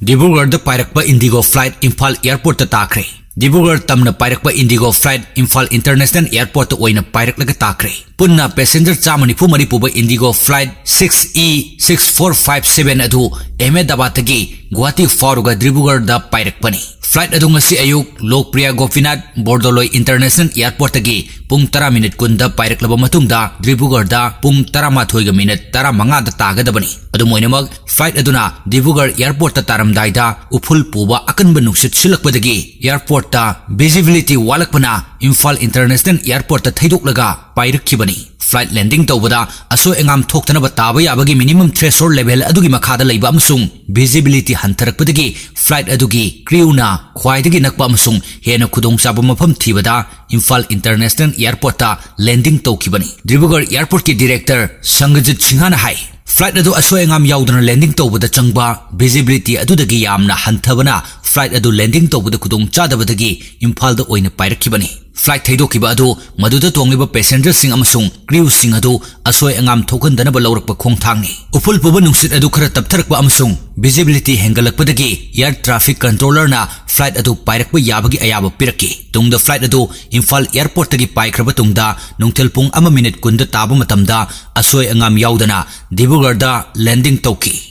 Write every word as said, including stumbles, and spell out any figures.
ꯗꯤꯕ꯭ꯔꯨꯒꯔꯗ ꯄꯥꯏꯔꯛꯄ IndiGo flight Imphal ꯑꯦꯌꯔꯄꯣꯔꯠꯇ ꯇꯥꯈ꯭ꯔꯦ꯫ ꯗꯤꯕ꯭ꯔꯨꯒꯔ ꯇꯝꯅ ꯄꯥꯏꯔꯛꯄ ꯏꯟꯗꯤꯒꯣ ꯐ꯭ꯂꯥꯏꯠ ꯏꯝꯐꯥꯜ ꯏꯟꯇꯔꯅꯦꯁꯅꯦꯜ ꯑꯦꯌꯔꯄꯣꯔꯠꯇ ꯑꯣꯏꯅ ꯄꯥꯏꯔꯛꯂꯒ ꯇꯥꯈ꯭ꯔꯦ꯫ ꯄꯨꯟꯅ ꯄꯦꯁꯦꯟꯖꯔ ꯆꯥꯝꯃ ꯅꯤꯐꯨ ꯃꯔꯤ ꯄꯨꯕ IndiGo flight six E six four five seven ꯑꯗꯨ ꯑꯍꯃꯦꯗꯕꯥꯗꯇꯒꯤ ꯒꯨꯋꯥꯍꯥꯇꯤ ꯐꯥꯎꯔꯒ ꯗꯤꯕ꯭ꯔꯨꯒꯔꯗ ꯄꯥꯏꯔꯛꯄꯅꯤ꯫ ꯐ꯭ꯂꯥꯏꯠ ꯑꯗꯨ ꯉꯁꯤ ꯑꯌꯨꯛ ꯂꯣꯛꯄ꯭ꯔꯤꯌꯥ ꯒꯣꯄꯤꯅꯥꯊ ꯕꯣꯔꯗꯣꯂꯣꯏ ꯏꯟꯇꯔꯅꯦꯁꯅꯦꯜ ꯑꯦꯌꯔꯄꯣꯔꯠꯇꯒꯤ ꯄꯨꯡ ꯇꯔꯥ ꯃꯤꯅꯤꯠ ꯀꯨꯟꯗ ꯄꯥꯏꯔꯛꯂꯕ ꯃꯇꯨꯡꯗ ꯗꯤꯕ꯭ꯔꯨꯒꯔꯗ ꯄꯨꯡ ꯇꯔꯥꯃꯥꯊꯣꯏꯒ ꯃꯤꯅꯤꯠ ꯇꯔꯥꯃꯉꯥꯗ ꯇꯥꯒꯗꯕꯅꯤ꯫ ꯑꯗꯨꯝ ꯑꯣꯏꯅꯃꯛ, ꯐ꯭ꯂꯥꯏꯠ ꯑꯗꯨꯅ ꯗꯤꯕ꯭ꯔꯨꯒꯔ ꯑꯦꯌꯔꯄꯣꯔꯠꯇ ꯇꯥꯔꯝꯗꯥꯏꯗ ꯎꯐꯨꯜ ꯄꯨꯕ ꯑꯀꯟꯕ ꯅꯨꯡꯁꯤꯠ ꯁꯤꯜꯂꯛꯄꯗꯒꯤ ꯑꯦꯌꯔꯄꯣꯔꯠꯇ ꯚꯤꯖꯤꯕꯤꯂꯤꯇꯤ ꯋꯥꯠꯂꯛꯄꯅ ꯏꯝꯐꯥꯜ ꯏꯟꯇꯔꯅꯦꯁꯅꯦꯜ ꯑꯦꯌꯔꯄꯣꯔꯠꯇ ꯊꯩꯗꯣꯛꯂꯒ ꯄꯥꯏꯔꯛꯈꯤꯕꯅꯤ꯫ ꯐ꯭ꯂꯥꯏꯠ ꯂꯦꯟꯗꯤꯡ ꯇꯧꯕꯗ ꯑꯁꯣꯏ ꯑꯉꯥꯝ ꯊꯣꯛꯇꯅꯕ ꯇꯥꯕ ꯌꯥꯕꯒꯤ ꯃꯤꯅꯤꯃꯝ ꯊ꯭ꯔꯦꯁꯍꯣꯜꯗ ꯂꯦꯚꯦꯜ ꯑꯗꯨꯒꯤ ꯃꯈꯥꯗ ꯂꯩꯕ ꯑꯃꯁꯨꯡ ꯚꯤꯖꯤꯕꯤꯂꯤꯇꯤ ꯍꯟꯊꯔꯛꯄꯗꯒꯤ ꯐ꯭ꯂꯥꯏꯠ ꯑꯗꯨꯒꯤ ꯀ꯭ꯔꯤꯎꯅ ꯈ꯭ꯋꯥꯏꯗꯒꯤ ꯅꯛꯄ ꯑꯃꯁꯨꯡ ꯍꯦꯟꯅ ꯈꯨꯗꯣꯡꯆꯥꯕ ꯃꯐꯝ ꯊꯤꯕꯗ ꯏꯝꯐꯥꯜ ꯏꯟꯇꯔꯅꯦꯁꯅꯦꯜ ꯑꯦꯌꯔꯄꯣꯔꯠꯇ ꯂꯦꯟꯗꯤꯡ ꯇꯧꯈꯤꯕꯅꯤ꯫ ꯗꯤꯕ꯭ꯔꯨꯒꯔ ꯑꯦꯌꯔꯄꯣꯔꯠꯀꯤ ꯗꯤꯔꯦꯛꯇꯔ ꯁꯪꯒꯖꯤꯠ ꯁꯤꯡꯍꯅ ꯍꯥꯏ, ꯐ꯭ꯂꯥꯏꯠ ꯑꯗꯨ ꯑꯁꯣꯏ ꯑꯉꯥꯝ ꯌꯥꯎꯗꯅ ꯂꯦꯟꯗꯤꯡ ꯇꯧꯕꯗ ꯆꯪꯕ ꯚꯤꯖꯤꯕꯤꯂꯤꯇꯤ ꯑꯗꯨꯗꯒꯤ ꯌꯥꯝꯅ ꯍꯟꯊꯕꯅ ꯐ꯭ꯂꯥꯏꯠ ꯑꯗꯨ ꯂꯦꯟꯗꯤꯡ ꯇꯧꯕꯗ ꯈꯨꯗꯣꯡꯆꯥꯗꯕꯗꯒꯤ ꯏꯝꯐꯥꯜꯗ ꯑꯣꯏꯅ ꯄꯥꯏꯔꯛꯈꯤꯕꯅꯤ꯫ ꯐ꯭ꯂꯥꯏꯠ ꯊꯩꯗꯣꯛꯈꯤꯕ ꯑꯗꯨ ꯃꯗꯨꯗ ꯇꯣꯡꯂꯤꯕ ꯄꯦꯁꯦꯟꯖꯔꯁꯤꯡ ꯑꯃꯁꯨꯡ ꯀ꯭ꯔꯤꯎꯁꯤꯡ ꯑꯗꯨ ꯑꯁꯣꯏ ꯑꯉꯥꯝ ꯊꯣꯛꯍꯟꯗꯅꯕ ꯂꯧꯔꯛꯄ ꯈꯣꯡꯊꯥꯡꯅꯤ꯫ ꯎꯐꯨꯜ ꯄꯨꯕ ꯅꯨꯡꯁꯤꯠ ꯑꯗꯨ ꯈꯔ ꯇꯞꯊꯔꯛꯄ ꯑꯃꯁꯨꯡ ꯚꯤꯖꯤꯕꯤꯂꯤꯇꯤ ꯍꯦꯟꯒꯠꯂꯛꯄꯗꯒꯤ ꯑꯦꯌꯔ ꯇ꯭ꯔꯥꯐꯤꯛ ꯀꯟꯇ꯭ꯔꯣꯂꯔꯅ ꯐ꯭ꯂꯥꯏꯠ ꯑꯗꯨ ꯄꯥꯏꯔꯛꯄ ꯌꯥꯕꯒꯤ ꯑꯌꯥꯕ ꯄꯤꯔꯛꯈꯤ꯫ ꯇꯨꯡꯗ ꯐ꯭ꯂꯥꯏꯠ ꯑꯗꯨ ꯏꯝꯐꯥꯜ ꯑꯦꯌꯔꯄꯣꯔꯠꯇꯒꯤ ꯄꯥꯏꯈ꯭ꯔꯕ ꯇꯨꯡꯗ ꯅꯨꯡꯊꯤꯜ ꯄꯨꯡ ꯑꯃ ꯃꯤꯅꯤꯠ ꯀꯨꯟꯗ ꯇꯥꯕ ꯃꯇꯝꯗ ꯑꯁꯣꯏ ꯑꯉꯥꯝ ꯌꯥꯎꯗꯅ ꯗꯤꯕ꯭ꯔꯨꯒꯔꯗ ꯂꯦꯟꯗꯤꯡ ꯇꯧꯈꯤ꯫